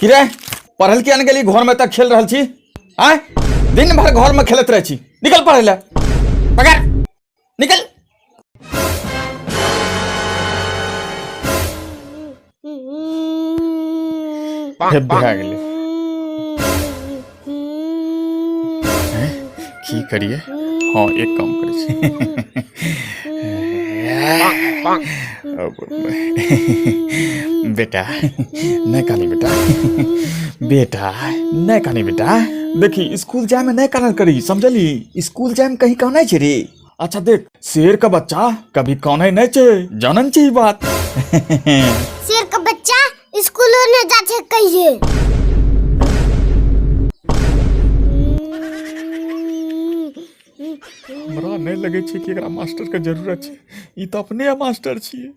की रे, पढ़ल किया नहि गेली? घरमे तऽ खेल रहल छी। आँय, दिन भर घरमे खेलैत रहै छी। निकल पढ़ै लए, पकड़, निकल। हे, भए गेलै। हैं? की करिए? हाँ, एक काम करै छी। बेटा, नहि कानी बेटा, बेटा नहि कानी बेटा। देखी, स्कूल जाए में नहि कानल करी, समझली? स्कूल जाए में कहीं कानै छै रे? अच्छा देख, शेर का बच्चा कभी कानै नहि छै, जानन छै ई बात? शेर का बच्चा स्कूलो ने जा छै कहिए। हमरा नहि लगै छै कि एकरा मास्टर के जरूरत छै। ई तऽ अपने मास्टर छियै।